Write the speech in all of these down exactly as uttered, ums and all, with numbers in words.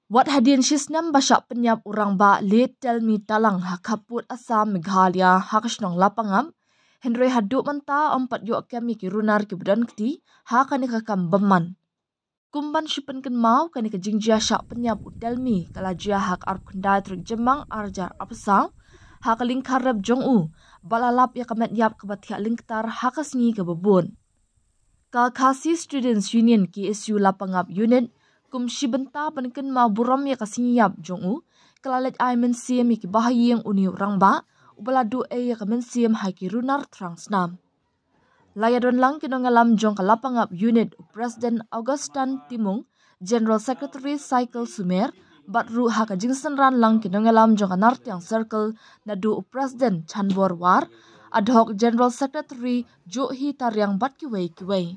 Wat hadien shisnem ba shah pynïap u rangbah Late Telmi Talang ha khappud Assam Meghalaya ha ka shnong Lapangap, hynrei haduh mynta ym pat ïoh kem ïa ki runar kiba don kti ha kane ka kam bymman. Kum ban shu pynkynmaw, kane ka jingjia shah pynïap u Telmi ka la jia ha ka arphew khyndai tarik Jymmang arhajar arphew saw ha ka lyngkha rep jong u, ba la lap ïa ka met ïap kaba thiah lyngktar ha ka sngi kaba bud. Ka Khasi Students Union, K S U, Lapangap Unit, kum shi bynta ban kynmaw burom ïa ka sngi ïap jong u, ka la leit ai mynsiem ïa ki bahaïing une u rangbah uba la duh ei ïa ka mynsiem ha ki runar thrang snam. La ïadon lang ki nongïalam jong ka Lapangap Unit, u President Augustine Timung, General Secretary Cycle Sumer, bad ruh ha ka jingsynran lang ki nongïalam jong ka Nartiang Circle, naduh u President Chanbor War, Ad hoc General Secretary Johi Tariang bad kiwei kiwei.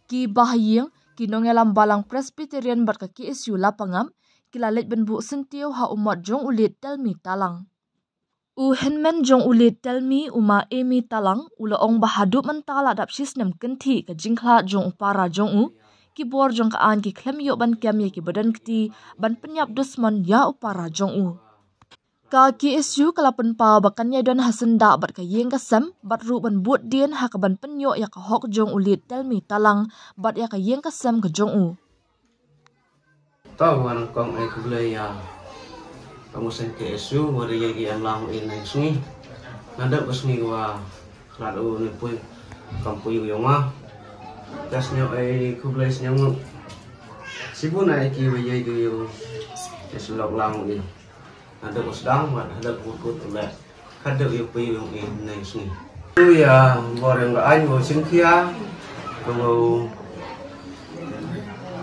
Ki bahaïing, ki nongïalam Balang Presbyterian bad ka K S U Lapangap, ki la leit ban buh syntiew ha u mot jong u Late Telmi Talang. U hynmen jong u Late Telmi, u Ma Amy Talang, u la ong ba haduh mynta la dap shisnem kynthih ka jingkhlad jong u para jong u, ki bor jong ka aiñ ki khlem ïoh ban kem ïa kiba don kti ban pynïap dusmon ïa u para jong u. Ka K S U ka la pynpaw ba kan ïai don ha syndah bad ka ïing ka sem, bad ruh ban bud dien ha kaban pynïoh ïa ka hok jong u Late Telmi Talang bad ïa ka ïing ka sem ka jong u. To, nga nang kong ai khublei ïa ka musang K S U, wa da ïa ki em lang u in nang sngi. Nga da ba sngi wa khlad u ne pui kam pui u yong nga. Ka sñiaw ai khublei sñiaw ngut. Sibun ai ki wa ïa ki yong. Ka slok lang u in. Nga da ba sdang wa da ba kut u le. Ka da ïa pui u yong i nai sngi. Tu ïa bor ïa nga aiñ wa sing khia. Ko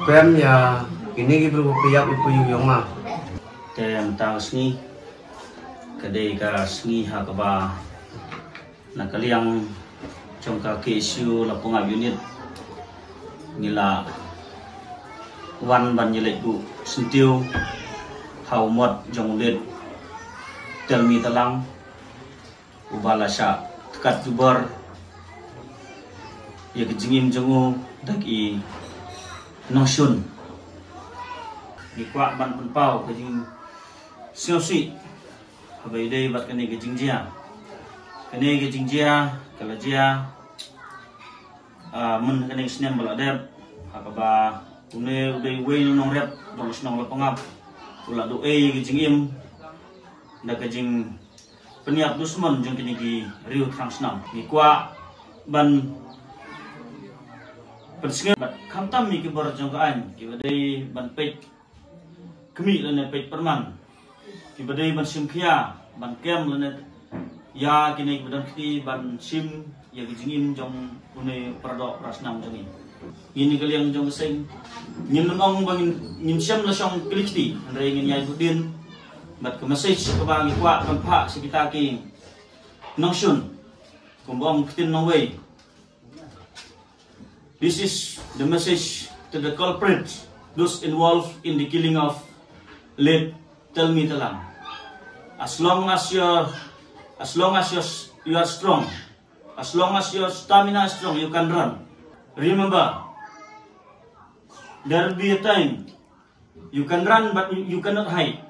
pem ïa kini ki bru pïap i pui u yong nga. Te mynta sngi ka dei ka sngi ha kaba na ka liang jong ka K S U Lapangap Unit ngi la wan ban ïaleit buh syntiew ha u mot jong u Late Telmi Talang, uba la shah tkat jubor ïa ka jingim jong u da ki nongshun. Ngi kwah ban pynpaw ka jingsngewsih haba ïadei bad kane ka jingjia. Kane ka jingjia ka la jia, ah, mynta kane ka snem ba la dep, ha kaba une u dei uwei u nongrep jong ka shnong Lapangap u la duh ei ka jingim da ka jingpynïap dusmon jong kine ki riew thrang snam. Ngi kwah ban pynsngew bad khamtam ïa ki bor jong ka aiñ kiba dei ban peit khmih lane peit pyrman, kiba dei ban shim khia, ban kem lane ïa kine kiba don kti ban shim ïa ka jingim jong une u paradoh parasnam jong ngi. Ngin ïa ka liang jong ka seng ngin ym ong ba ngin, ngin shem la shong kli kti, hynrei ngin ïai bud dien bad ka message kaba ngi kwah ban phah sha kita ki nongshun, kumba ong ktien nongwei. This is the message to the culprits, those involved in the killing of late Telmi Talang. As long as you're, as long as you're, you are strong, as long as your stamina is strong, you can run. Remember, there will be a time you can run, but you, you cannot hide.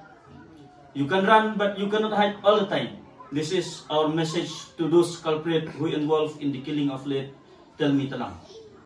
You can run, but you cannot hide all the time. This is our message to those culprits who involved in the killing of late Telmi Talang.